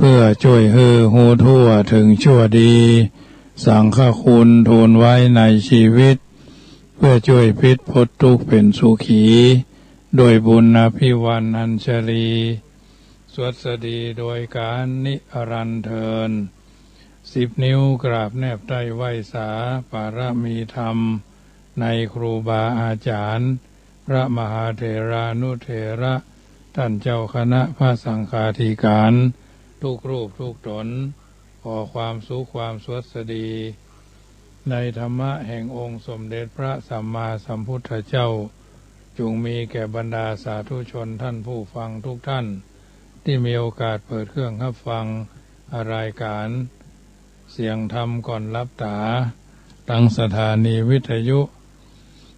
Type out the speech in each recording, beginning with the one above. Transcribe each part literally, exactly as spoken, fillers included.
พื่อจ้วยหื้อฮู้ทั่วเถิงชั่วดี สังฆคุณทูลไว้ในชีวิต เพื่อจ้วยพลิดป๊นทุกข์เป๋นสุขี ด้วยบุญอภิวาทอัญชลี สวัสดีโดยการนิรันดร์เทอญ สิบนิ้วกราบแนบใต้ไหว้สา ปารมีธรรม ในครูบาอาจ๋ารย์ พระมหาเถรานุเถระ ต้านเจ้าคณะพระสังฆาธิการ กู้รูปกู้ต๋น ขอความสุขความสวัสดี ในธรรมะแห่งองค์สมเด็จพระสัมมาสัมพุทธเจ้า จุ่งมีแก่บรรดาสาธุชนต้านผู้ฟังกู้ต้าน ตี้มีโอกาสเปิดเครื่องฮับฟังรายการ เสียงธรรมก่อนหลับต๋า ตางสถานีวิทยุ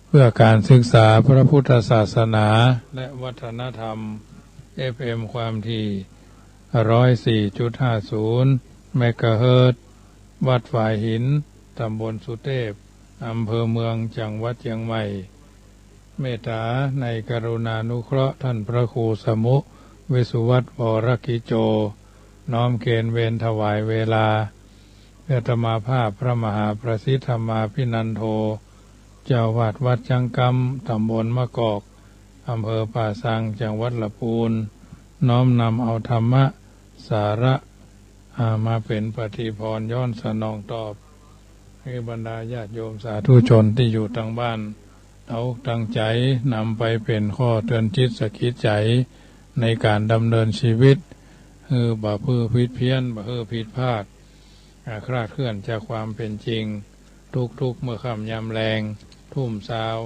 เพื่อการศึกษาพระพุทธศาสนาและวัฒนธรรม เอฟเอ็ม ความถี่ ร้อยสี่จุดห้าศูนย์ เมกะเฮิรตซ์ วัดฝายหิน ต๋ำบลสุเตพ อำเภอเมือง จังหวัดเจียงใหม่ เมตต๋าในกรุณานุเคราะห์ต้านพระครูสมุห์ วิสุวัฒน์ วรกิจโจ น้อมเกณฑ์เวรถวายเวลา เพื่ออาตมาภาพพระมหาประสิทธิ์ธรรมาภินันโท เจ้าอาวาสวัดจ๊างกำ ต๋ำบลมะกอก อำเภอป่าซาง จังหวัดละปูน น้อมนำเอาธรรมะ สาระ อ่า มาเป๋นปฏิภรณ์ย้อนสนองตอบ หื้อบรรดาญาติโยมสาธุชนตี้อยู่ตางบ้าน เอาตั้งใจ๋นำไปเป๋นข้อเตือนจิตสะกิดใจ๋ ในการดำเนินชีวิต หื้อบ่หื้อผิดเพี้ยน บ่หื้อผิดพลาด อ่า คลาดเคลื่อนจากความเป๋นจริง กู้ๆ เมื่อค่ำยามแลง ทุ่มซาว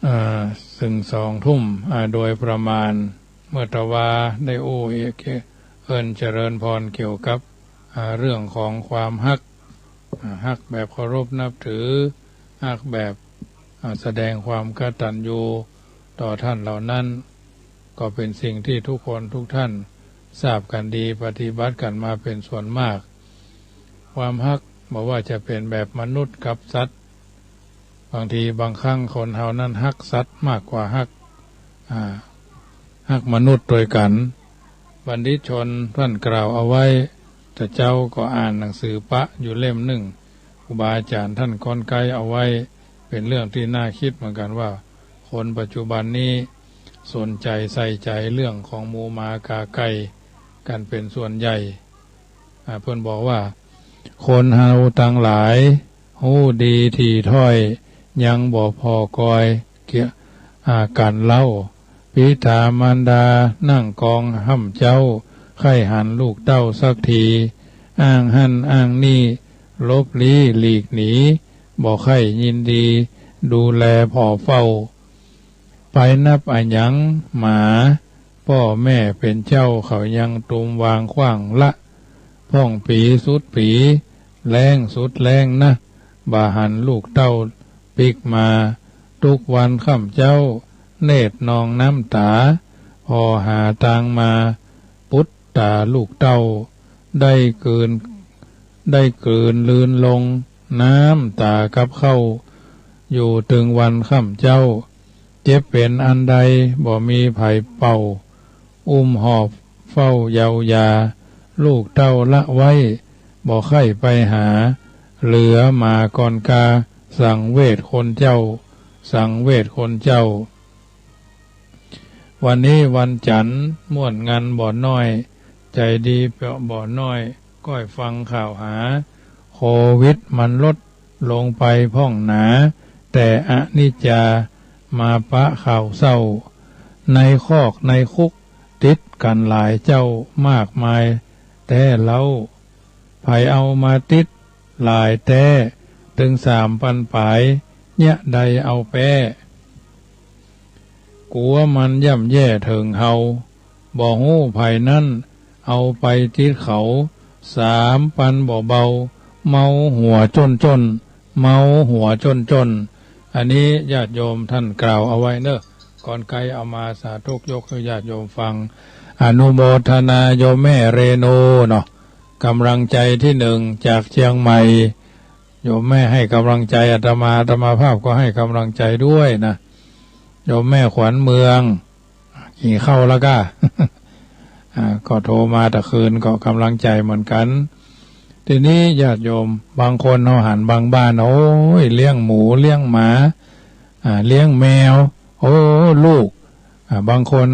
อ่า เถิงสองทุ่ม อ่า โดยประมาณ เมื่อตะวาได้อู้เอิ้นเจริญพรเกี่ยวกับ อ่า เรื่องของความฮัก อ่า ฮักแบบเคารพนับถือ ฮักแบบ อ่า แสดงความกตัญญูต่อต้านเหล่านั้น ก็เป๋นสิ่งตี้ทุกคนกู้ต้านทราบกั๋นดี ปฏิบัติกั๋นมาเป๋นส่วนมาก ความฮักบ่ว่าจะเป๋นแบบมนุษย์กับสัตว์ บางทีบางครั้งคนเฮานั้นฮักสัตว์มากกว่าฮัก อ่า ฮักมนุษย์ตวยกั๋น บัณฑิตชนต้านกล่าวเอาไว้ แต่เจ๊าก็อ่านหนังสือปะอยู่เล่มนึ่ง ครูบาอาจ๋ารย์ต้านกรรไกรเอาไว้ เป๋นเรื่องตี้น่ากึ๊ดเหมือนกั๋นว่า คนปัจจุบันนี้สนใจ๋ใส่ใจ๋เรื่องของหมูหมากาไก่กั๋นเป๋นส่วนใหญ่ อ่า เปิ้นบอกว่า คนเฮาตังหลาย ฮู้ดีถี่ถ้อย ยังบ่ผ่อกอยเกีย อ่า กั๋นเล่า ปิดามารดานั่งกองฮ่ำเจ๊า ใค่หันลูกเต้าสักที อ้างหั้นอ้างนี่ หลบลี้หลีกหนี บ่ใค่ยินดี ดูแลผ่อเฝ้า ไปนับอะหยังหมา ป้อแม่เป๋นเจ้าเขายังตุมวางขว้างละ พ่องปี๋สุดปี๋ แล้งสุดแล้งนะ บ่หันลูกเต้าปิ๊กมา ตุ๊กวันค่ำเจ๊า เนตรนองน้ำต๋า ผ่อหาตางมา ปุตต๋าลูกเต้า ได้กลืน ได้กลืนลืนลง น้ำต๋ากับข้าว อยู่ตึงวันค่ำเจ๊า เจ็บเป๋นอันใดบ่มีใผเป่า อุ้มหอบเฝ้าเยาว์ยา ลูกเต้าละไว้ บ่ใค่ไปหา เหลือหมาก่อนกา สังเวชคนเจ้า สังเวชคนเจ้า วันนี้วันจั๋นทร์ ม่วนงันบ่น้อย ใจ๋ดีเปียะบ่น้อย ก้อยฟังข่าวหา โควิดมันลดลงไปพ่องหนา แต่อนิจจามาปะข่าวเศร้า ในคอกในคุกติดกั๋นหลายเจ้ามากมายแต๊เล้า ใผเอามาติดหลายแต๊ ตึงสามปันป๋าย เยียะใดเอาแป๊ กั๋วมันย่ำแย่เถิงเฮา บ่ฮู้ใผนั้น เอาไปติดเขา สามปันบ่เบา เมาหัวจ้นๆ เมาหัวจ้นๆ อันนี้ญาติโยมต้านกล่าวเอาไว้เนาะ กรรไกรเอามาสาธยกหื้อญาติโยมฟัง อนุโมทนาโยมแม่เรโนเนาะ ก๋ำลังใจ๋ตี้นึ่งจากเจียงใหม่ โยมแม่หื้อก๋ำลังใจ๋อาตมา อาตมาภาพก็หื้อก๋ำลังใจ๋ด้วยนะ โยมแม่ขวัญเมือง กิ๋นข้าวแล้วก้า อ่า ก็โทรมาตะคืนก็กำลังใจ๋เหมือนกั๋น ทีนี้ญาติโยมบางคนเฮาหันบางบ้าน โอ้ย เลี้ยงหมู เลี้ยงหมา อ่า เลี้ยงแมว โอ้ ลูก อ่า บางคน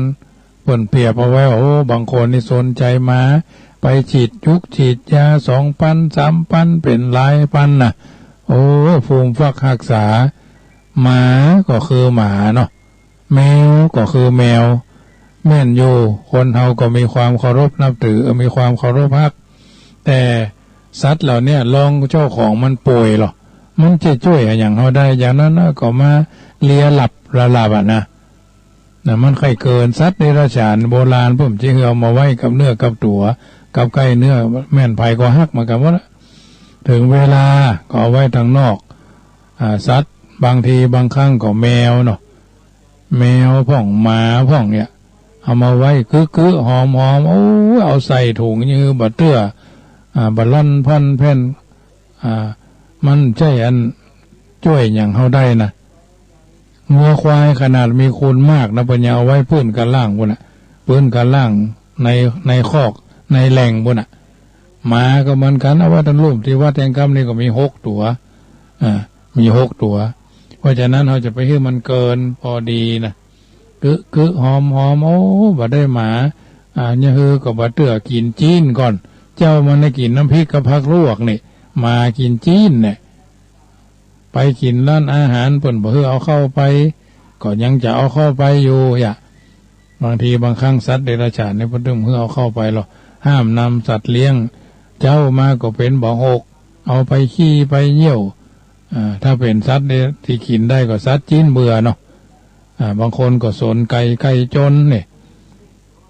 เปิ้นเปรียบเอาไว้ โอ้ บางคนนี่สนใจ๋หมา ไปฉีดยุกฉีดยา สองปัน สามปัน เป๋นหลายปันน่ะ โอ้ ฟูมฟักฮักษา หมาก็คือหมาเนาะ แมวก็คือแมว แม่นอยู่ คนเฮาก็มีความเคารพนับถือ มีความเคารพฮัก แต่สัตว์เหล่าเนี้ย ลองเจ้าของมันป่วยลอ มันจะจ้วยอะหยังเฮาได้ อย่างนั้นนะ ก็มาเลียหลับละหลับอะนะ นะ มันใค่เกิน สัตว์เดรัจฉานโบราณเปิ้นจะหื้อเอามาไว้กับเนื้อกับตั๋ว กับใก้เนื้อ แม่นใผก็ฮักเหมือนกั๋นหมดละ ถึงเวลาก็เอาไว้ตางนอก อ่า สัตว์บางทีบางครั้งก็แมวเนาะ แมวพ่องหมาพ่องเนี่ย เอามาไว้กึ๊ๆ หอมๆ โอ้ย เอาใส่ถุงยื้อบ่าเตื้อ อ่า บ่าล่อนพ่อนแพ่น อ่า มันใจ้อันจ้วยหยังเฮาได้นะ งัวควายขนาดมีคุณมากนะ เปิ้นยังเอาไว้ปื้นก้านล่างปู้นน่ะ ปื้นก้านล่างใน ในคอก ในแหล่งปู้นน่ะ หมาก็เหมือนกั๋น เอาไว้ตางลุ่ม ตี้วัดแห่งกำนี่ก็มีหกตั๋ว อ่า มีหกตั๋ว เพราะฉะนั้นเฮาจะไปหื้อมันเกิน พอดีนะ กึ๊ๆ หอมๆ โอ้ บ่าได้หมา อ่า ยะฮือก็บ่าเตื้อ กิ๋นจี๊นก่อน เจ๊ามันได้กิ๋นน้ำพริกกับผักลวกนี่ หมากิ๋นจี๊นเนี่ย ไปกิ๋นร้านอาหาร เปิ้นบ่หื้อเอาเข้าไป ก็ยังจะเอาเข้าไปอยู่อะ บางทีบางครั้งสัตว์เดรัจฉานนี่เปิ้นบ่หื้อเอาเข้าไปลอ ห้ามนำสัตว์เลี้ยง เจ๊ามาก็เป๋นบ่าหก เอาไปขี้ไปเยี่ยว อ่า ถ้าเป๋นสัตว์เด ตี้กิ๋นได้ก็สัตว์จี๊นเบื่อเนาะ อ่า บางคนก็สนไก่ ไก่จนนี่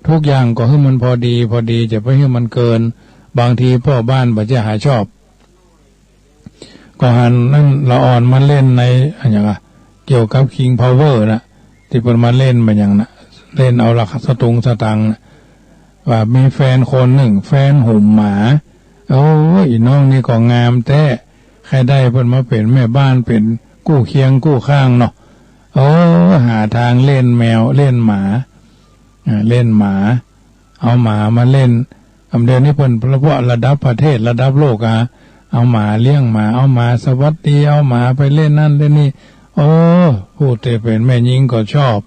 ทุกอย่างก็หื้อมันพอดี พอดี จะไปหื้อมันเกิน บางทีป้อบ้านบ่าจะหาชอบ ก็หันนั่นละอ่อนมาเล่นใน อะหยังอะ เกี่ยวกับคิงพาวเวอร์น่ะ ตี้เปิ้นมาเล่นบ่าหยังน่ะ เล่นเอาละสตุงค์สตางค์น่ะ ว่ามีแฟนคนนึ่ง แฟนหุมหมา โอ้ย อีน้องนี่ก็งามแต๊ ใค่ได้เปิ้นมาเป๋นแม่บ้าน เป๋นกู้เคียงกู้ข้างเนาะ โอ้ หาตางเล่นแมว เล่นหมา อ่า เล่นหมา เอาหมามาเล่น อำ เดี๋ยวนี้เปิ้น เพราะระดับประเทศ ระดับโลกอะ เอาหมาเลี้ยงหมา เอาหมาสวัสดี เอาหมาไปเล่นนั่นเล่นนี่ โอ้ ผู้ตี้เป๋นแม่ญิงก็ชอบ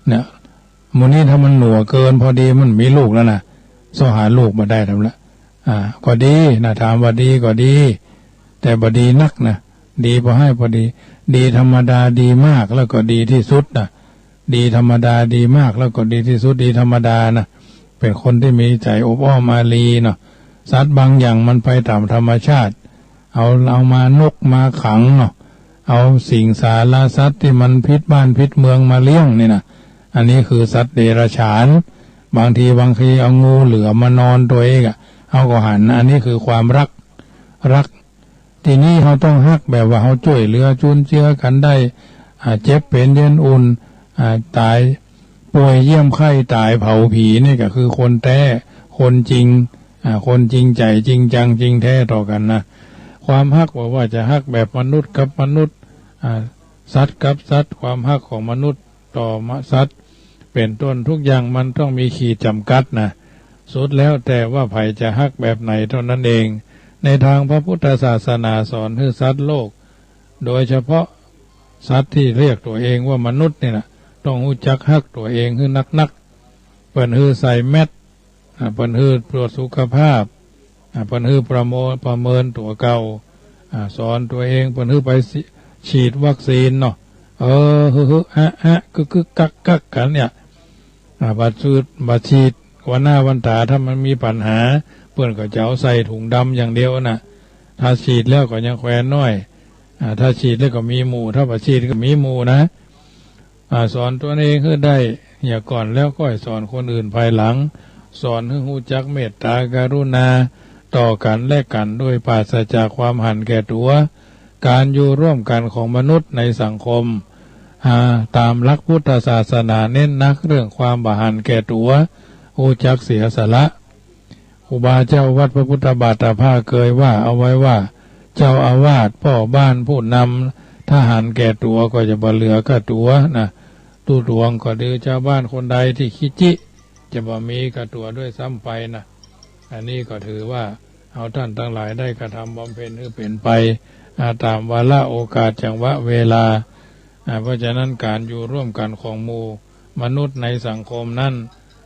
เนี่ย หมู่นี้ถ้ามันหนัวเกิน พอดีมันมีลูกแล้วนะ เซาะหาลูกบ่าได้ทำละ อ่า ก็ดีนะ ถามว่าดีก็ดี แต่บ่ดีนักนะ ดีพอให้พอดี ดีธรรมดาดีมากแล้วก็ดีที่สุดนะ ดีธรรมดาดีมากแล้วก็ดีที่สุด ดีธรรมดานะ เป๋นคนตี้มีใจ๋อบอ้อมอารีเนาะ สัตว์บางอย่างมันไปต๋ามธรรมชาติ เอา เอามานกมาขังเนาะ เอาสิงสารสัตว์ตี้มันผิดบ้านผิดเมืองมาเลี้ยงนี่นะ อันนี้คือสัตว์เดรัจฉาน บางที บางทีเอางูเหลือมมานอนตั๋วเองอะ เฮาก็หัน อันนี้คือความฮัก ฮัก ตี้นี่เฮาต้องฮักแบบว่าเฮาจ้วยเหลือจุนเจือกั๋นได้ อ่า เจ็บเป๋นเย็นอุ่น อ่า ต๋าย ป่วยเยี่ยมไข้ต๋ายเผาผีนี่ก็คือคนแต๊ คนจริง อ่า คนจริงใจ๋ จริงจัง จริงแต๊ต่อกั๋นนะ ความฮักบ่ว่าจะฮักแบบมนุษย์กับมนุษย์ อ่า สัตว์กับสัตว์ ความฮักของมนุษย์ต่อมะ สัตว์ เป๋นต้น ทุกอย่างมันต้องมีขีดจ๋ำกัดนะ สุดแล้วแต่ว่าใผจะฮักแบบไหนเต้านั้นเอง ในตางพระพุทธศาสนาสอนหื้อสัตว์โลก โดยเฉพาะสัตว์ตี้เรียกตั๋วเองว่ามนุษย์นี่นะ ต้องฮู้จักฮักตั๋วเองหื้อนักๆ เปิ้นหื้อใส่แมสก์ อ่า เปิ้นหื้อตรวจสุขภาพ อ่า เปิ้นหื้อประโม- ประเมินตั๋วเก่า อ่า สอนตั๋วเอง เปิ้นหื้อไป ฉีดวัคซีนเนาะ เออ หื้อ หื้อ อะ อะ กึ๊กกึ๊กกั๊กกั๊กกั๋นเนี่ย อ่า บ่าฉีด บ่าฉีด วันหน้าวันต๋าถ้ามันมีปัญหา เปิ้นก็จะเอาใส่ถุงดำอย่างเดียวน่ะ ถ้าฉีดแล้วก็ยังแควนน้อย อ่า ถ้าฉีดแล้วก็มีหมู่ ถ้าบ่าฉีดก็มีหมู่นะ อ่า สอนตนเองหื้อได้เหียก่อน แล้วค่อยสอนคนอื่นภายหลัง สอนหื้อฮู้จักเมตตากรุณาต่อกั๋นและกั๋น โดยปราศจากความหันแก่ตั๋ว ก๋านอยู่ร่วมกั๋นของมนุษย์ในสังคม อ่า ต๋ามหลักพุทธศาสนาเน้นนักเรื่องความบ่หันแก่ตั๋ว ฮู้จักเสียสละ ครูบาเจ้าวัดพระพุทธบาทตาผ้าเกยว่าเอาไว้ว่า เจ้าอาวาส ป้อบ้าน ผู้นำ ถ้าหันแก่ตั๋วก็จะบ่เหลือก้าตั๋วนะ ตุ๊ดวงก็ดี จาวบ้านคนใดตี้ขี้จิ จะบ่มีกับตั๋วด้วยซ้ำไปนะ อันนี้ก็ถือว่าเฮาต้านตังหลายได้กระทำบำเพ็ญหื้อเป๋นไป อ่า ต๋ามวาระโอกาสจังหวะเวลา อ่า เพราะฉะนั้นก๋านอยู่ร่วมกั๋นของหมู่มนุษย์ในสังคมนั้น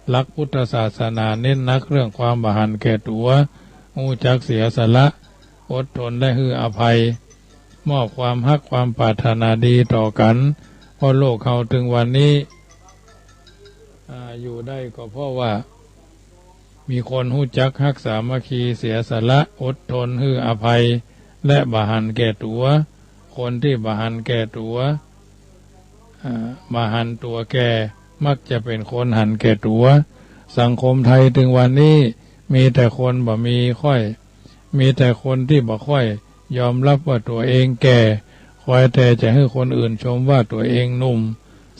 หลักพุทธศาสนาเน้นหนักเรื่องความบ่หันแก่ตั๋ว ฮู้จักเสียสละ อดทนและหื้ออภัย มอบความฮักความปรารถนาดีต่อกั๋น เพราะโลกเฮาเถิงวันนี้ อ่า อยู่ได้ก็เพราะว่า มีคนฮู้จักฮักสามัคคี เสียสละ อดทน หื้ออภัย และบ่หันแก่ตั๋ว คนตี้บ่หันแก่ตั๋ว อ่า บ่หันตั๋วแก่ มักจะเป๋นคนหันแก่ตั๋ว สังคมไทยเถิงวันนี้ มีแต่คนบ่มีค่อย มีแต่คนตี้บ่ค่อยยอมรับว่าตั๋วเองแก่ คอยแต่จะหื้อคนอื่นชมว่าตั๋วเองหนุ่ม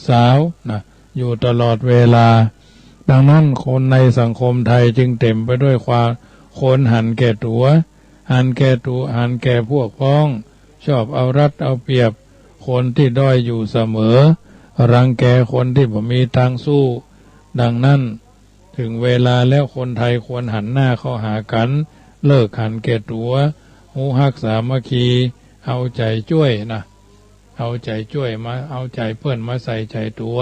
สาวนะ อยู่ตลอดเวลา ดังนั้นคนในสังคมไทยจึงเต๋มไปด้วยความ คนหันแก่ตั๋ว หันแก่ตั๋ว หันแก่พวกพ้อง ชอบเอารัดเอาเปรียบคนตี้ด้อยอยู่เสมอ รังแกคนตี้บ่มีตางสู้ ดังนั้น เถิงเวลาแล้วคนไทยควรหันหน้าเข้าหากั๋น เลิกหันแก่ตั๋ว ฮู้ฮักสามัคคี เอาใจ๋จ้วยนะ เอาใจ๋จ้วยมา เอาใจ๋เปิ้นมาใส่ใจ๋ตั๋ว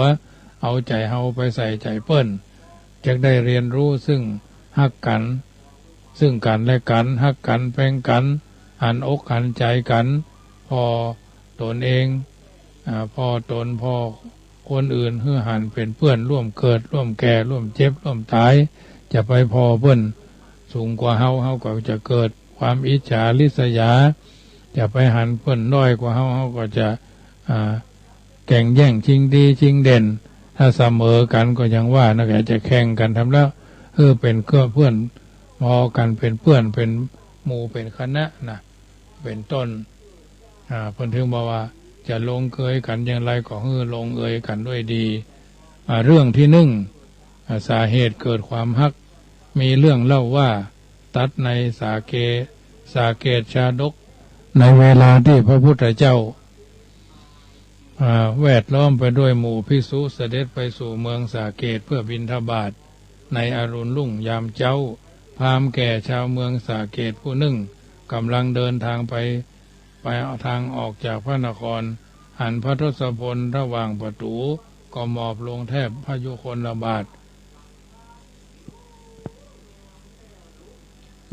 เอาใจ๋เฮาไปใส่ใจ๋เปิ้น จักได้เฮียนฮู้ซึ่งฮักกั๋น ซึ่งกั๋นและกั๋น ฮักกั๋น แปงกั๋น หันอกหันใจ๋กั๋น ผ่อต๋นเอง อ่า ผ่อต๋น ผ่อคนอื่น หื้อหันเป๋นเปื้อนร่วมเกิด ร่วมแก่ ร่วมเจ็บ ร่วมต๋าย จะไปผ่อเปิ้นสูงกว่าเฮา เฮาก็จะเกิดความอิจฉาริษยา จะไปหันเปิ้นด้อยกว่าเฮา เฮาก็จะ อ่า แก่งแย่งชิงดีชิงเด่น ถ้าเสมอกั๋นก็ยังว่านะ ก็จะแข่งกั๋นทำแล้ว เออ เป๋นเกื้อเปื้อน ผ่อกั๋นเป๋นเปื้อน เป๋นหมู่เป๋นคณะนะ เป๋นต้น อ่า เปิ้นเถิงบอกว่าจะลงเอยกั๋นอย่างไรก็หื้อลงเอยกั๋นด้วยดี อ่า เรื่องตี้นึ่ง อ่า สาเหตุเกิดความฮัก มีเรื่องเล่าว่า ตรัสในสาเก สาเกตชาดก ในเวลาตี้พระพุทธเจ้า อ่า แวดล้อมไปด้วยหมู่ภิกษุเสด็จไปสู่เมืองสาเกตเพื่อบิณฑบาต ในอรุณรุ่งยามเจ๊า พราหมณ์แก่ชาวเมืองสาเกตผู้นึ่งก่ำลังเดินทางไป ไปทางออกจากพระนคร หันพระทศพลระหว่างประตู๋ ก็หมอบลงแทบพยุคลบาท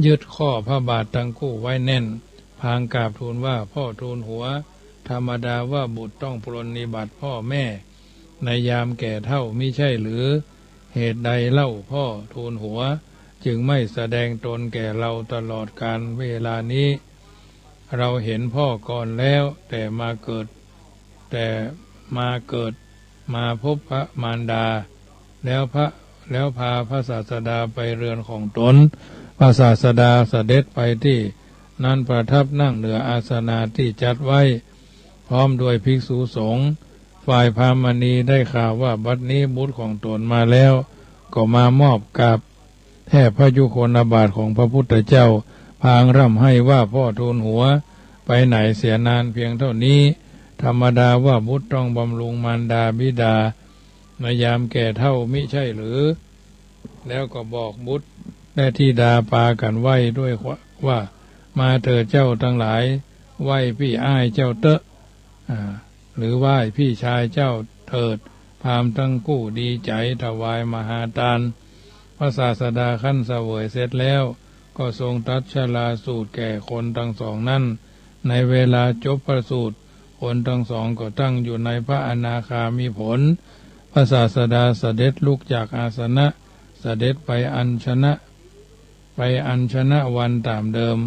ยึดข้อพระบาทตังคู่ไว้แน่น พลางกราบทูลว่า พ่อทูลหัว ธรรมดาว่าบุตรต้องปรนนิบัติพ่อแม่ ในยามแก่เฒ่ามิใช่หรือ เหตุใดเล่าพ่อทูลหัว จึงไม่แสดงตนแก่เราตลอดกาลเวลานี้ เราเห็นพ่อก่อนแล้ว แต่มาเกิด แต่มาเกิด มาพบพระมารดา แล้วพระ แล้วพาพระศาสดาไปเรือนของตน พระศาสดาเสด็จไปตี้นั้น ประทับนั่งเหนืออาสนะตี้จัดไว้ พร้อมด้วยภิกษุสงฆ์ ฝ่ายพราหมณีได้ข่าวว่า บัดนี้บุตรของตนมาแล้ว ก็มามอบกราบแทบพยุคลบาทของพระพุทธเจ้า พลางร่ำไห้ว่า พ่อทูลหัว ไปไหนเสียนานเพียงเท่านี้ ธรรมดาว่าบุตรต้องบำรุงมารดาบิดา ในยามแก่เฒ่ามิใช่หรือ แล้วก็บอกบุตรและธิดาปากั๋นไหว้ด้วยว่า มาเถิดเจ้าตังหลาย ไหว้ปี้อ้ายเจ้าเต๊อะ อ่า หรือไหว้ปี้ชายเจ้าเถิด พราหมณ์ตังคู่ดีใจ๋ถวายมหาตาน พระศาสดาครั้นเสวยเสร็จแล้ว ก็ทรงตรัสชลาสูตรแก่คนตังสองนั้น ในเวลาจบพระสูตร คนตังสองก็ตั้งอยู่ในพระอนาคามิผล พระศาสดาเสด็จลุกจากอาสนะ เสด็จไปอัญชนะ ไปอัญชนะวันต๋ามเดิม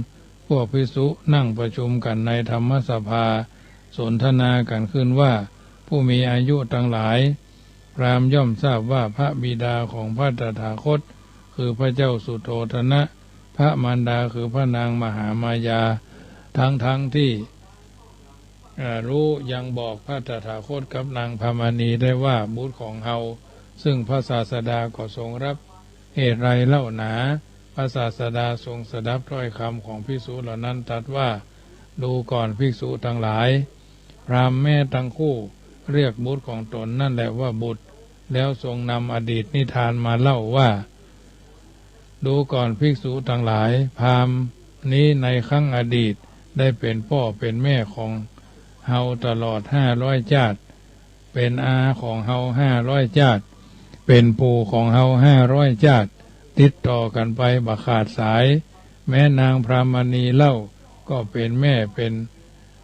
พวกภิกษุนั่งประชุมกั๋นในธรรมสภา สนทนากั๋นขึ้นว่า ผู้มีอายุตังหลาย พราหมณ์ย่อมทราบว่าพระบิดาของพระตถาคต คือพระเจ้าสุโธทนะ พระมารดาคือพระนางมหามายา ทั้งๆ ตี้ อ่า รู้ยังบอกพระตถาคตกับนางพราหมณีได้ว่า บุตรของเฮา ซึ่งพระศาสดาก็ทรงรับ เหตุไรเล่าหนา พระศาสดาทรงสดับถ้อยคำของภิกษุเหล่านั้นตรัสว่า ดูก่อนภิกษุตังหลาย พราหมณ์แม้ตังคู่เรียกบุตรของตนนั่นแหละว่าบุตร แล้วทรงนำอดีตนิทานมาเล่าว่า ดูก่อนภิกษุตังหลาย พราหมณ์นี้ในครั้งอดีตได้เป๋นป้อเป๋นแม่ของเฮาตลอดห้าร้อยจาติ เป๋นอาของเฮาห้าร้อยจาติ เป๋นปู่ของเฮาห้าร้อยจาติ ติดต่อกั๋นไปบ่ขาดสาย แม้นางพรามณีเล่าก็เป๋นแม่เป๋น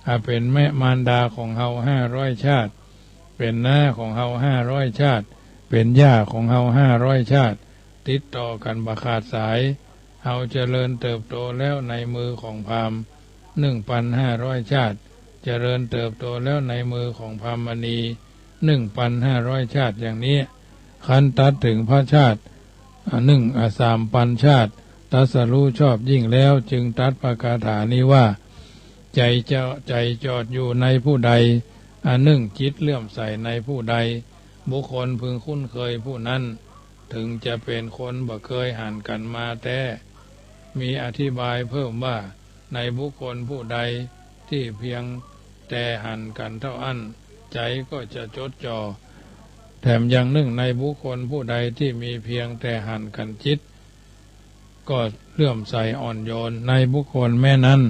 อ่า เป๋นแม่มารดาของเฮาห้าร้อยจาติ เป๋นน้าของเฮาห้าร้อยจาติ เป๋นย่าของเฮาห้าร้อยจาติ ติดต่อกั๋นบ่ขาดสาย เฮาเจริญเติบโตแล้วในมือของพราหมณ์หนึ่งปันห้าร้อยจาติ เจริญเติบโตแล้วในมือของพรามณีหนึ่งปันห้าร้อยจาติอย่างนี้ ครั้นตรัสถึงพระจาติ อ่า หนึ่ง อ่า สามปันจาติ ตรัสรู้ชอบยิ่งแล้วจึงตรัสพระคาถานี้ว่า ใจ๋เจาะ ใจ๋จอดอยู่ในผู้ใด อันนึ่งจิตเลื่อมใสในผู้ใด บุคคลพึงคุ้นเคยผู้นั้น ถึงจะเป๋นคนบ่เกยหันกั๋นมาแต๊ มีอธิบายเพิ่มว่า ในบุคคลผู้ใดตี้เพียงแต่หันกั๋นเต้าอั้น ใจ๋ก็จะจดจ่อ แถมอย่างนึ่งในบุคคลผู้ใดตี้มีเพียงแต่หันกั๋นจิต ก็เลื่อมใสอ่อนโยนในบุคคลแม้นั้น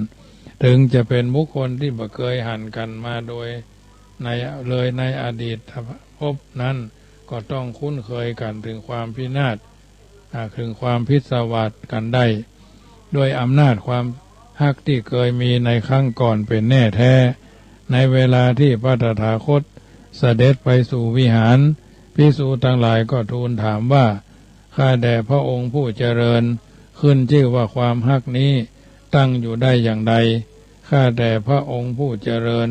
ถึงจะเป๋นบุคคลตี้บ่เกยหันกั๋นมาโดยใน เลยในอดีตภพนั้น ก็ต้องคุ้นเคยกั๋นถึงความพินาศ อ่า ถึงความพิศวาสกั๋นได้ ด้วยอำนาจความฮักตี้เกยมีในครั้งก่อนเป๋นแน่แท้ ในเวลาตี้พระตถาคตเสด็จไปสู่วิหาร ภิกษุตังหลายก็ทูลถามว่า ข้าแต่พระองค์ผู้เจริญ ขึ้นชื่อว่าความฮักนี้ตั้งอยู่ได้อย่างใด ข้าแต่พระองค์ผู้เจริญ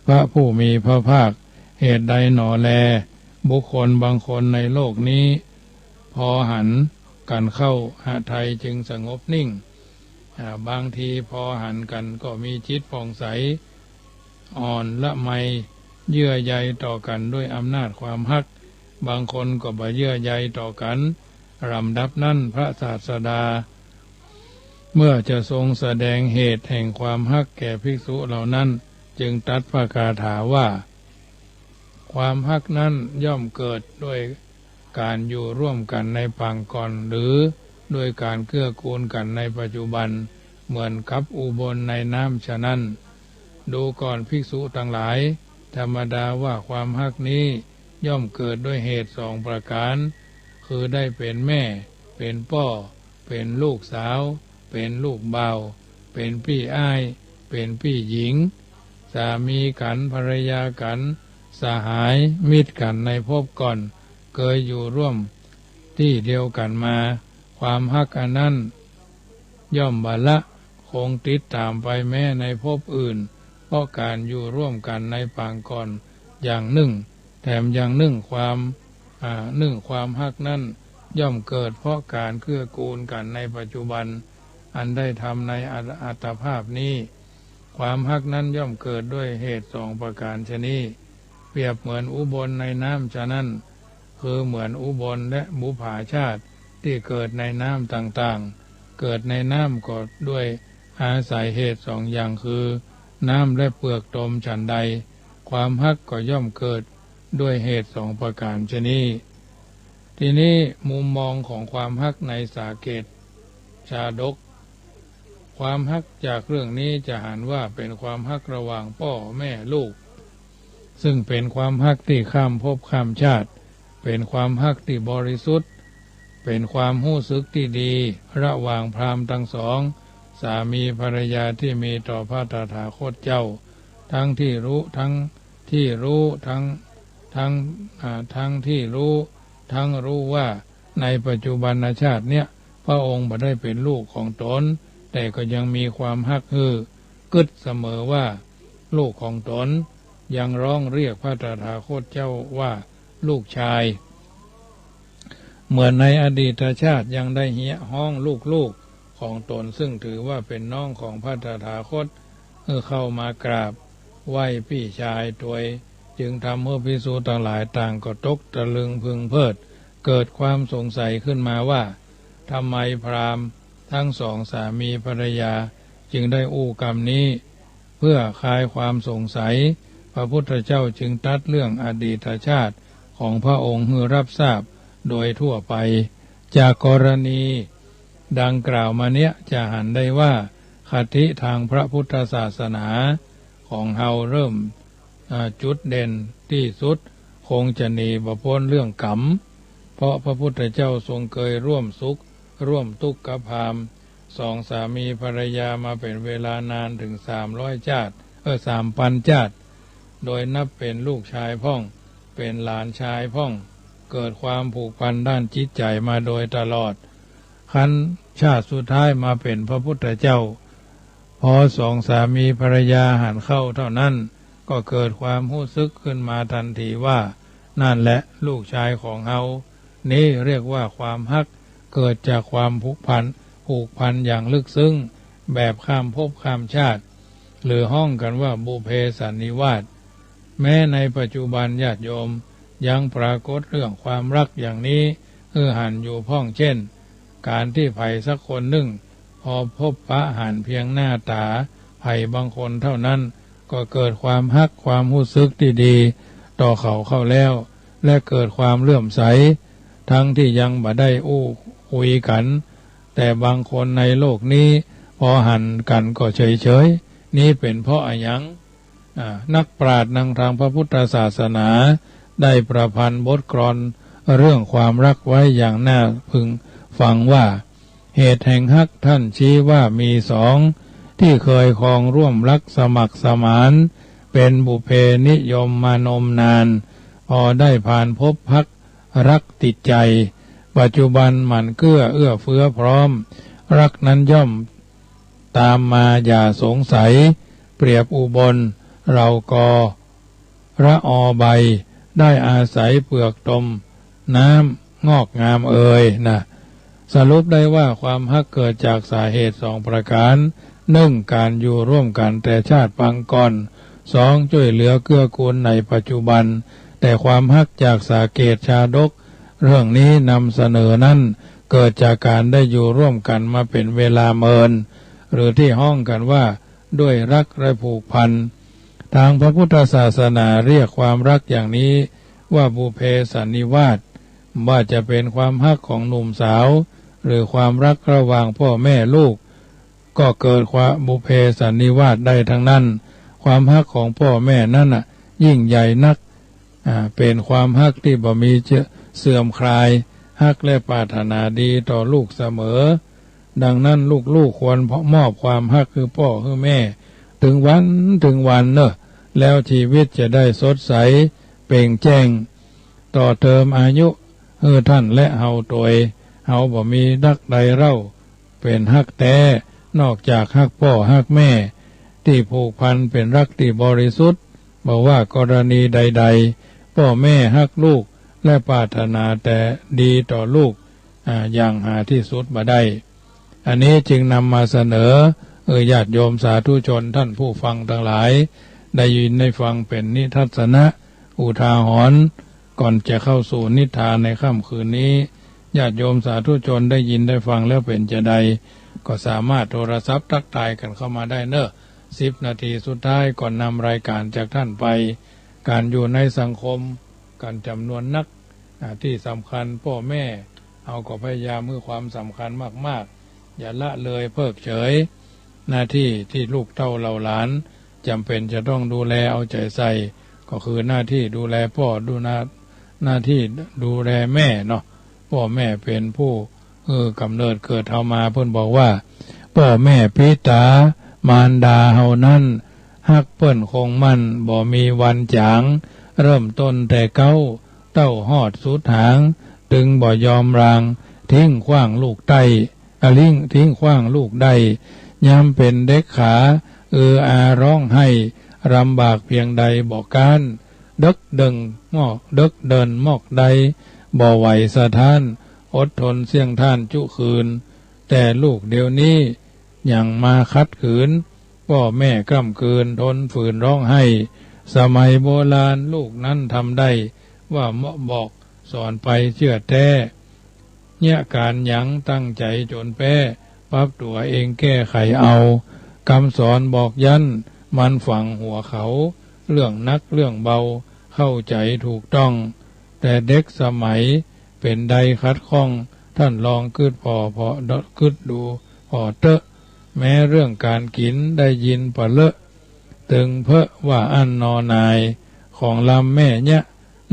พระผู้มีพระภาค เหตุใดหนอแล บุคคลบางคนในโลกนี้ พอหันกั๋นเข้าหทัยจึงสงบนิ่ง อ่า บางทีพอหันกั๋นก็มีจิตผ่องใส อ่อนละไม เยื่อใยต่อกั๋นด้วยอำนาจความฮัก บางคนก็บ่เยื่อใยต่อกั๋น ลำดับนั้นพระศาสดา เมื่อจะทรงแสดงเหตุแห่งความฮักแก่ภิกษุเหล่านั้น จึงตรัสพระคาถาว่า ความฮักนั้นย่อมเกิดด้วยก๋านอยู่ร่วมกั๋นในปางก่อน หรือด้วยก๋านเกื้อกูลกั๋นในปัจจุบัน เหมือนกับอุบลในน้ำฉะนั้น ดูก่อนภิกษุตังหลาย ธรรมดาว่าความฮักนี้ย่อมเกิดด้วยเหตุสองประก๋าน คือได้เป๋นแม่ เป๋นป้อ เป๋นลูกสาว เป๋นลูกบ่าว เป๋นปี้อ้าย เป๋นปี้หญิง สามีกั๋น ภรรยากั๋น สหาย มิตรกั๋นในภพก่อน เกยอยู่ร่วมตี้เดียวกั๋นมา ความฮักอันนั้นย่อมบ่ละ คงติดต๋ามไปแม้ในภพอื่น เพราะก๋านอยู่ร่วมกั๋นในปางก่อนอย่างนึ่ง แถมอย่างนึ่งความ อ่า นึ่งความฮักนั้นย่อมเกิดเพราะก๋านเกื้อกูลกั๋นในปัจจุบัน อันได้ทำในอัต อัตภาพนี้ ความฮักนั้นย่อมเกิดด้วยเหตุสองประก๋านชะนี้ เปรียบเหมือนอุบลในน้ำฉะนั้น คือเหมือนอุบลและบุปผาชาติตี้เกิดในน้ำต่างๆ เกิดในน้ำก็ด้วยอาศัยเหตุสองอย่างคือน้ำและเปลือกตมฉันใด ความฮักก็ย่อมเกิดด้วยเหตุสองประก๋านชะนี้ ทีนี้มุมมองของความฮักในสาเกตชาดก ความฮักจากเรื่องนี้จะหันว่าเป๋นความฮักระหว่างป้อแม่ลูก ซึ่งเป๋นความฮักตี้ข้ามภพข้ามชาติ เป๋นความฮักตี้บริสุทธิ์ เป๋นความฮู้สึกตี้ดีระหว่างพราหมณ์ตังสอง สามีภรรยาตี้มีต่อพระตถาคตเจ้า ทั้งตี้รู้ ทั้งตี้รู้ ทั้ง ทั้ง อ่า ทั้งตี้รู้ ทั้งรู้ว่าในปัจจุบันชาติเนี้ย พระองค์บ่ได้เป๋นลูกของต๋น แต่ก็ยังมีความฮักหื้อ กึ๊ดเสมอว่าลูกของต๋น ยังฮ้องเรียกพระตถาคตเจ้าว่าลูกชาย เหมือนในอดีตชาติยังได้เฮียฮ้องลูกๆ ของต๋น ซึ่งถือว่าเป๋นน้องของพระตถาคต หื้อเข้ามากราบไหว้ปี้ชายตวย จึงทำหื้อภิกษุตังหลายต่างก็ตกตะลึงพึงเพลิด เกิดความสงสัยขึ้นมาว่า ทำไมพราหมณ์ทั้งสองสามีภรรยาจึงได้อู้กำนี้ เพื่อคลายความสงสัย พระพุทธเจ้าจึงตรัสเรื่องอดีตชาติ ของพระองค์หื้อรับทราบโดยทั่วไป จากกรณีดังกล่าวมาเนี้ยจะหันได้ว่า คติตางพระพุทธศาสนาของเฮาเริ่ม อ่า จุดเด่นตี้สุดคงจะหนีบ่ป๊นเรื่องก๋รรม เพราะพระพุทธเจ้าทรงเกยร่วมสุขร่วมตุ๊กข์กับพราหมณ์สองสามีภรรยามาเป๋นเวลานานเถิงสามร้อยจ๊าติ เออ สามปันจ๊าติ โดยนับเป๋นลูกจายพ่อง เป๋นหลานจายพ่อง เกิดความผูกพันด้านจิตใจ๋มาโดยตลอด ครั้นชาติสุดท้ายมาเป๋นพระพุทธเจ้า พอสองสามีภรรยาหันเข้าเท่านั้น ก็เกิดความฮู้สึกขึ้นมาตันทีว่า นั่นแหละลูกจายของเฮา นี้เรียกว่าความฮักเกิดจากความผูกพัน ผูกพันอย่างลึกซึ้ง แบบข้ามภพข้ามชาติ หรือฮ้องกั๋นว่าบุพเพสันนิวาส แม้ในปัจจุบันญาติโยมยังปรากฏเรื่องความฮักอย่างนี้หื้อหันอยู่พ่อง เช่น ก๋านตี้ใผสักคนนึ่ง พอพบปะหันเพียงหน้าต๋าใผบางคนเท่านั้น ก็เกิดความฮักความฮู้สึกตี้ดีต่อเขาเข้าแล้ว และเกิดความเลื่อมใส ทั้งตี้ยังบ่ได้อู้คุยกั๋น แต่บางคนในโลกนี้ พอหันกั๋นก็เฉยๆ นี้เป๋นเพราะอะหยัง อ่า นักปราชญ์นางทางพระพุทธศาสนาได้ประพันธ์บทกลอนเรื่องความฮักไว้อย่างน่าพึงฟังว่า เหตุแห่งฮักท่านชี้ว่ามีสอง ที่เคยครองร่วมรักสมัครสมาน เป็นบุพเพนิยมมานมนาน พอได้ผ่านพบฮักรักติดใจ ปัจจุบันหมั่นเกื้อเอื้อเฟื้อพร้อม ฮักนั้นย่อม ตามมาอย่าสงสัย เปรียบอุบล เรากอ ระออใบ ได้อาศัยเปลือกตม น้ำงอกงามเอยนะ สรุปได้ว่าความฮักเกิดจากสาเหตุสองประก๋าน นึ่ง ก๋านอยู่ร่วมกั๋นแต่ชาติปางก่อน สอง จ้วยเหลือเกื้อกูลในปัจจุบัน แต่ความฮักจากสาเกตชาดก เรื่องนี้นำเสนอนั้น เกิดจากก๋านได้อยู่ร่วมกั๋นมาเป๋นเวลาเมิน หรือตี้ฮ้องกั๋นว่า ด้วยฮักและผูกพัน ตางพระพุทธศาสนาเรียกความฮักอย่างนี้ว่าบุพเพสันนิวาส ว่าจะเป๋นความฮักของหนุ่มสาว หรือความฮักระหว่างพ่อแม่ลูก ก็เกิดความบุพเพสันนิวาสได้ทั้งนั้น ความฮักของพ่อแม่นั้นน่ะ ยิ่งใหญ่นัก อ่า เป๋นความฮักตี้บ่มีเจือ เสื่อมคลาย ฮักและปรารถนาดีต่อลูกเสมอ ดังนั้นลูกๆ ควรมอบความฮักหื้อป้อหื้อแม่ เถิงวันเถิงวันเน่อ แล้วจีวิตจะได้สดใส เปล่งแจ้ง ต่อเติมอายุ หื้อท่านและเฮาตวย เฮาบ่มีฮักใดเล่า เป๋นฮักแต๊ นอกจากฮักป้อฮักแม่ ตี้ผูกพันเป๋นฮักตี้บริสุทธิ์ บ่ว่ากรณีใดๆ ป้อแม่ฮักลูก และปรารถนาแต่ดีต่อลูก อ่า อย่างหาตี้สุดบ่ได้ อันนี้จึงนำมาเสนอ เออ ญาติโยมสาธุชนท่านผู้ฟังตังหลาย ได้ยินได้ฟังเป๋นนิทัศนะ อุทาหรณ์ ก่อนจะเข้าสู่นิทานในค่ำคืนนี้ ญาติโยมสาธุชนได้ยินได้ฟังแล้วเป๋นจาใด ก็สามารถโทรศัพท์ทักทายกั๋นเข้ามาได้เน่อ สิบนาทีสุดท้ายก่อนนำรายก๋านจากท่านไป ก๋านอยู่ในสังคม ก๋านจ๋ำนวนนัก อ่า ตี้สำคัญป้อแม่ เฮาก็พยายามหื้อความสำคัญมากๆ อย่าละเลยเพิกเฉย หน้าตี้ตี้ลูกเต้าเหล่าหลานจ๋ำเป๋นจะต้องดูแลเอาใจ๋ใส่ ก็คือหน้าตี้ดูแลป้อ ดูหน้า หน้าตี้ดูแลแม่เนาะ ป้อแม่เป๋นผู้ เออ ก๋ำเนิดเกิดเฮามา เปิ้นบอกว่า ป้อแม่ปิต๋ามารดาเฮานั้น ฮักเปิ้นคงมั่นบ่มีวันจ๋าง เริ่มต้นแต่เก๊า เต้าฮอดสุดหาง ตึงบ่ยอมราง ทิ้งขว้างลูกใต้ อะ ทิ้ง ทิ้งขว้างลูกได้ ยามเป๋นเด็กขา อืออาฮ้องไห้ ลำบากเพียงใดบ่ก๊าน เดิกเดิ่งมอก เดิกเดิ่นมอกใด บ่ไหวสะท้าน อดทนเสี้ยงท้านจุคืน แต่ลูกเดี๋ยวนี้ ยังมาขัดขืน ป้อแม่ก้ำกืน ทนฝืนฮ้องไห้ สมัยโบราณลูกนั้นทำได้ ว่าเหมาะบอกสอนไปเจื้อแต๊ เยียะก๋านหยังตั้งใจ๋จ๋นแป๊ ปรับตั๋วเองแก้ไขเอา กำสอนบอกยั้น มันฝังหัวเขา เรื่องหนักเรื่องเบา เข้าใจ๋ถูกต้อง แต่เด็กสมัยเป๋นใดขัดข้อง ต้านลองกึ๊ดผ่อผ่อ กึ๊ดดูผ่อเต๊อะ แม้เรื่องก๋านกิ๋นได้ยินปะเลอะ ตึงเป๊อะว่าอั้นนอหน่าย ของลำแม่เยียะ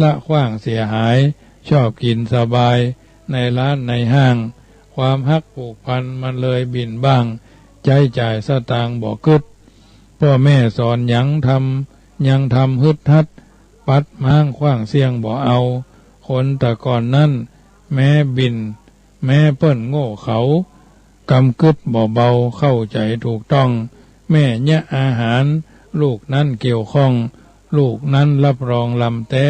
ละขว้างเสียหาย ชอบกิ๋นสบายในร้านในห้าง ความฮักผูกพันมันเลยบิ่นบ้าง ใจ๊จ่ายสตางค์บ่กึ๊ด ป้อแม่สอนหยังทำ ยังทำฮึดฮัด ปัดม้างขว้างเสี้ยงบ่เอา คนแต่ก่อนนั้นแม้บิ่น แม้เปิ้นโง่เขลา กำกึ๊ดบ่เบา เข้าใจ๋ถูกต้อง แม่เยียะอาหาร ลูกนั้นเกี่ยวข้อง ลูกนั้นรับรองลำแต๊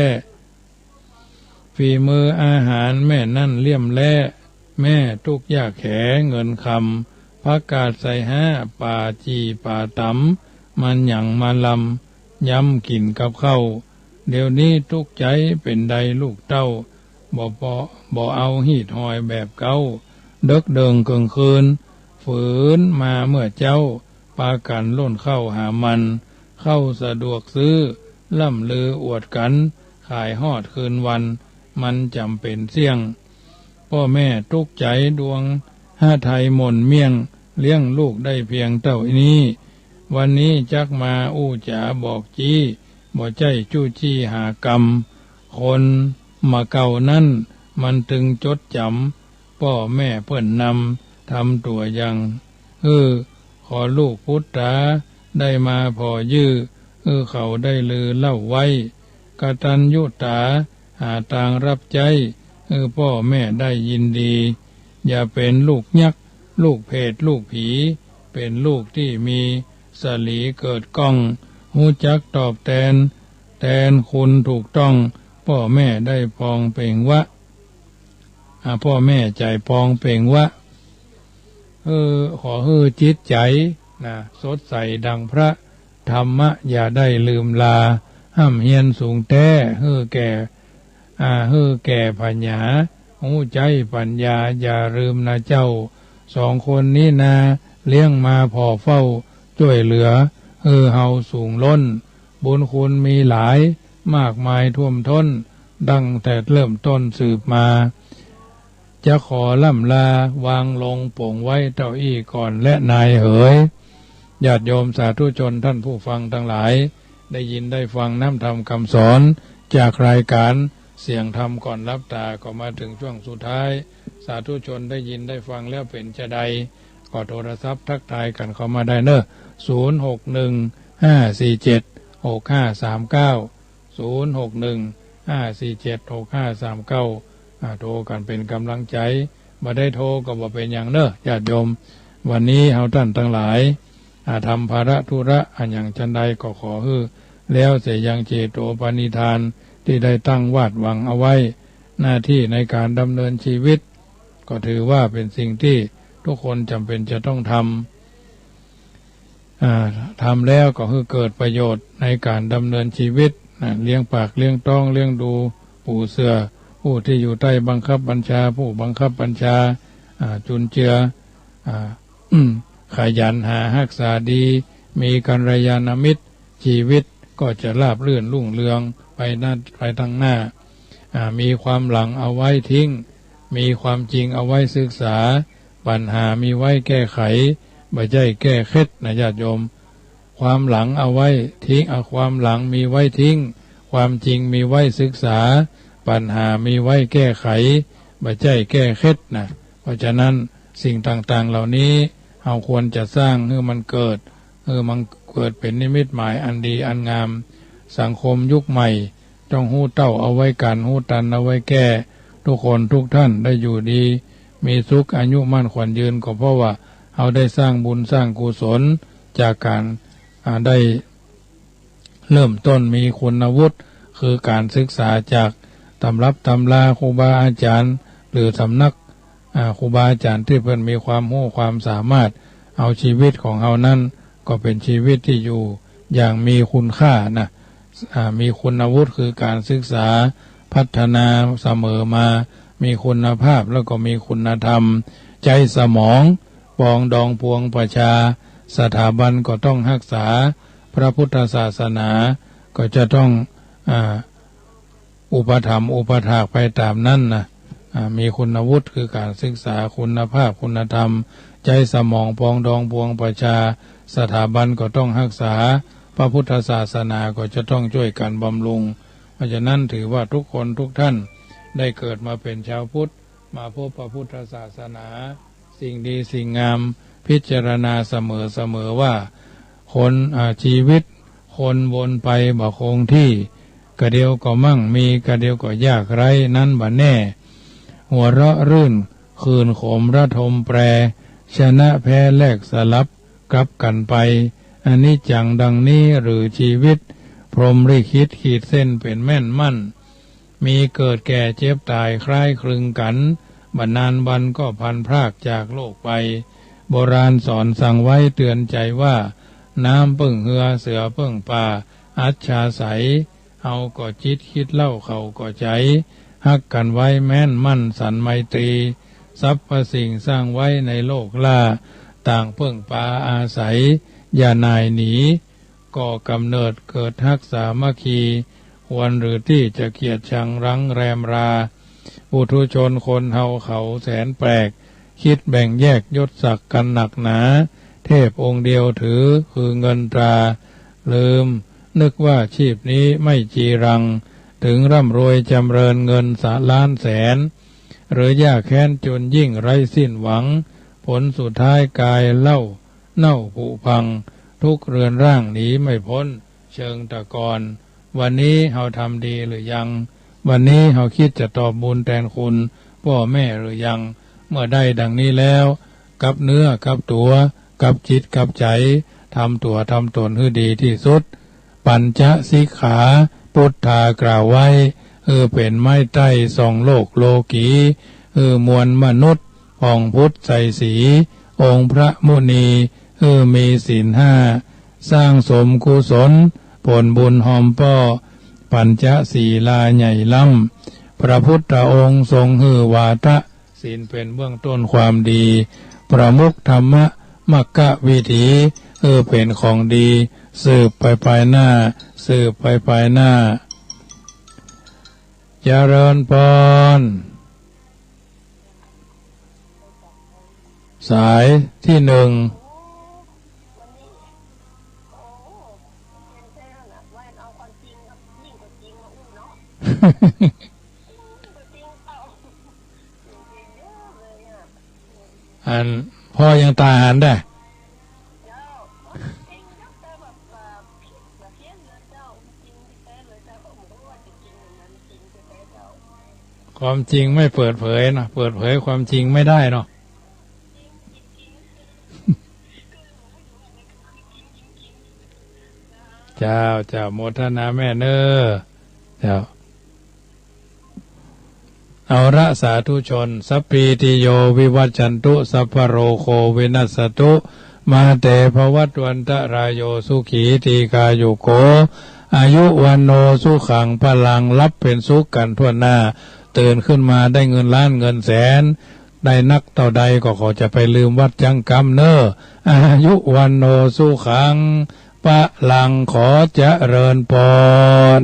ฝีมืออาหารแม่นั้นเลี่ยมแล้ แม่ตุ๊กยากแขเงินคำ ผักกาดใส่ฮ้า ป่าจี่ป่าต๋ำ มันหยังมาลำ ย้ำกิ๋นกับข้าว เดี๋ยวนี้ตุ๊กใจ๋เป๋นใดลูกเต้า บ่ บ่ บ่เอาฮีตฮอยแบบเก๊า เดิ็กเดิ่งเกิ่งคืน ฝืนมาเมื่อเจ๊า ปากั๋นล่นข้าวหามัน ข้าวสะดวกซื้อ ล่ำลืออวดกั๋น ขายฮอดคืนวัน มันจ๋ำเป๋นเสี้ยง ป้อแม่ตุ๊กใจ๋ดวงฮะไทยหม่นเมี่ยง เลี้ยงลูกได้เพียงเต้านี้ วันนี้จักมาอู้จ๋าบอกจี้ บ่ใจ้จู้จี้หากำ คนมาเก่านั้น มันตึงจดจ๋ำ ป้อแม่เปิ้นนำ ทำตั๋วอย่าง เออ ขอลูกปุตต๋า ได้มาผ่อยื้อ เออ เขาได้ลือเล่าไว้ กตัญญูต๋า หาตางรับใจ๊ เออ ป้อแม่ได้ยินดี อย่าเป๋นลูกยักษ์ ลูกเผต ลูกผี เป๋นลูกตี้มีสะหลีเกิดก้อง ฮู้จักตอบแตน แตนคุณถูกต้อง ป้อแม่ได้ปองเป่งวะ อ่า ป้อแม่ใจ๋ปองเป่งวะ เออ ขอหื้อจิตใจ๋นะ สดใสดังพระ ธรรมะอย่าได้ลืมลา ฮ่ำเฮียนสูงแต๊ หื้อแก่ อ่า หื้อแก่ผญา ฮู้ใจ๊ปั๋ญญา อย่าลืมนะเจ้า สองคนนี้นา เลี้ยงมาผ่อเฝ้า จ้วยเหลือ หื้อเฮาสูงล้น บุญคุณมีหลาย มากมายท่วมท้น ตั้งแต่เริ่มต้นสืบมา จะขอล่ำลา วางลงป๋งไว้เต้าอี้ก่อนแลนายเหย ญาติโยมสาธุชนท่านผู้ฟังตังหลาย ได้ยินได้ฟังน้ำธรรมคำสอน จากรายการเสียงธรรมก่อนหลับต๋า ก็มาเถิงช่วงสุดท้าย สาธุชนได้ยินได้ฟังแล้วเป๋นจาใด ก็โทรศัพท์ทักทายกั๋นเข้ามาได้เน่อ ศูนย์หกหนึ่ง ห้าสี่เจ็ด หกห้าสามเก้า ศูนย์หกหนึ่ง ห้าสี่เจ็ด หกห้าสามเก้า อ่า โทรกั๋นเป๋นก๋ำลังใจ๋ บ่ได้โทรก็บ่เป๋นหยังเน่อ ญาติโยม วันนี้เฮาต้านตังหลาย อ่า ทำภาระธุระอะหยังจันใดก็ขอหื้อ แล้วเสียยังเจโตปณิธานตี้ได้ตั้งวาดหวังเอาไว้ หน้าตี้ในก๋านดำเนินชีวิต ก็ถือว่าเป๋นสิ่งตี้ทุกคนจ๋ำเป๋นจะต้องทำ อ่า ทำแล้วก็หื้อเกิดประโยชน์ในก๋านดำเนินชีวิต นะ เลี้ยงปากเลี้ยงต๊อง เลี้ยงดูปู่เสื่อ ผู้ตี้อยู่ใต้บังคับบัญชา ผู้บังคับบัญชา อ่า จุนเจือ อ่า ขยันหาฮักษาดี มีกัลยาณมิตร ชีวิตก็จะราบรื่นรุ่งเรืองไปหน้า ไปตังหน้า อ่า มีความหลังเอาไว้ทิ้ง มีความจริงเอาไว้ศึกษา ปัญหามีไว้แก้ไข บ่ใจ้แก้เคล็ดนะญาติโยม ความหลังเอาไว้ทิ้ง อ่า ความหลังมีไว้ทิ้ง ความจริงมีไว้ศึกษา ปัญหามีไว้แก้ไข บ่ใจ้แก้เคล็ดนะ เพราะฉะนั้นสิ่งต่างๆ เหล่านี้ เฮาควรจะสร้างหื้อมันเกิด หื้อมันเกิดเป๋นนิมิตหมายอันดีอันงาม สังคมยุคใหม่ ต้องฮู้เต้าเอาไว้กั๋น ฮู้ตันเอาไว้แก้ ทุกคนทุกท่านได้อยู่ดี มีสุข อายุมั่นขวัญยืน ก็เพราะว่าเฮาได้สร้างบุญสร้างกุศล จากก๋าน อ่า ได้ เริ่มต้นมีคุณวุฒิ คือก๋านศึกษาจากตำรับตำราครูบาอาจ๋ารย์ หรือสำนัก อ่า ครูบาอาจ๋ารย์ตี้เปิ้นมีความฮู้ความสามารถ เอาชีวิตของเฮานั้นก็เป๋นชีวิตตี้อยู่อย่างมีคุณค่านะ อ่า มีคุณวุฒิ คือก๋านศึกษา พัฒนาเสมอมา มีคุณภาพแล้วก็มีคุณธรรม ใจ๊สมอง ปองดองปวงประชา สถาบันก็ต้องฮักษา พระพุทธศาสนาก็จะต้อง อ่า อุปถัมภ์อุปถากไปต๋ามนั้นนะ อ่า มีคุณวุฒิคือก๋านศึกษา คุณภาพคุณธรรม ใจ๊สมองปรองดองปวงประชา สถาบันก็ต้องฮักษา พระพุทธศาสนาก็จะต้องจ้วยกั๋นบำรุง เพราะฉะนั้นถือว่าทุกคนทุกท่านได้เกิดมาเป๋นชาวพุทธ มาพบพระพุทธศาสนา สิ่งดีสิ่งงาม พิจารณาเสมอๆ ว่า คน อ่า ชีวิตคนวนไปบ่คงที่ กะเดียวก็มั่งมี กะเดียวก็ยากไร้ นั้นบ่แน่ หัวเราะรื่น ขื่นขมระทมแปร ชนะแพ้แลกสลับ กลับกั๋นไป อนิจจังดังนี้หรือชีวิต พรหมลิขิตขีดเส้นเป๋นแม่นมั่น มีเกิดแก่เจ็บต๋ายคล้ายคลึงกั๋น บ่นานวันก็พลันพรากจากโลกไป โบราณสอนสั่งไว้เตื๋อนใจ๋ว่า น้ำเปิ้งเฮือเสือเปิ้งป่า อัจฉาศัย เฮาก็จิตคิดเล่าเขาก็ใจ๋ ฮักกั๋นไว้แม้นมั่นสันไมตรี สรรพสิ่งสร้างไว้ในโลกล่า ต่างเปิ้งปาอาศัย อย่าหน่ายหนี ก่อกำเนิดเกิดฮักสามัคคี ควรหรือตี้จะเกลียดชังรั้งแรมรา ปุถุชนคนเฮาเขาแสนแปลก คิดแบ่งแยกยศศักดิ์กั๋นนักหนา เทพองค์เดียวถือคือเงินตรา ลืมนึกว่าชีพนี้ไม่จีรัง ถึงร่ำรวยจ๋ำเริญเงินสะล้านแสน หรือยากแค้นจนยิ่งไร้สิ้นหวัง ผลสุดท้ายกายเล่าเน่าผุพัง ทุกข์เรือนร่างหนีไม่พ้นเชิงตะกอน วันนี้เฮาทำดีหรือยัง วันนี้เฮาคิดจะตอบบุญแตนคุณป้อแม่หรือยัง เมื่อได้ดังนี้แล้ว กับเนื้อกับตั๋ว กับจิตกับใจ๋ ทำตั๋วทำต๋นหื้อดีตี้สุด ปัญจสิกขา ปุทธากล่าวไว้ หื้อเป๋นไม้ใต้ส่องโลกโลกี หื้อมวลมนุษย์ผ่องพุทธใสสี องค์พระมุนี หื้อมีศีลห้า สร้างสมกุศล ผลบุญฮอมป้อ ปัญจศีลาใหญ่ล้ำ พระพุทธองค์ทรงหื้อวาทะ ศีลเป๋นเบื้องต้นความดี ประมุขธรรมะ มรรควิถี หื้อเป๋นของดี สืบไปภายหน้า สืบไปภายหน้า เจริญพร สายตี้หนึ่ง อันพ่อยังต๋าหันได้ ความจริงไม่เปิดเผยเนาะ เปิดเผยความจริงไม่ได้เนาะ เจ้า เจ้า โมทนาแม่เน้อ เจ้า เอาละสาธุชน สัพพีติโยวิวัชชันตุ สัพพะโรโควินัสสตุ มาเตภวัตวันตะรายโย สุขีทีฆายุโก อายุวัณโณสุขังพลัง หลับเป๋นสุขกั๋นทั่วหน้า ตื่นขึ้นมาได้เงินล้านเงินแสน ได้นักเต้าใดก็ขอจะไปลืมวัดจั้งกำเน้อ อายุวัณโณสุขังพลัง ขอเจริญพร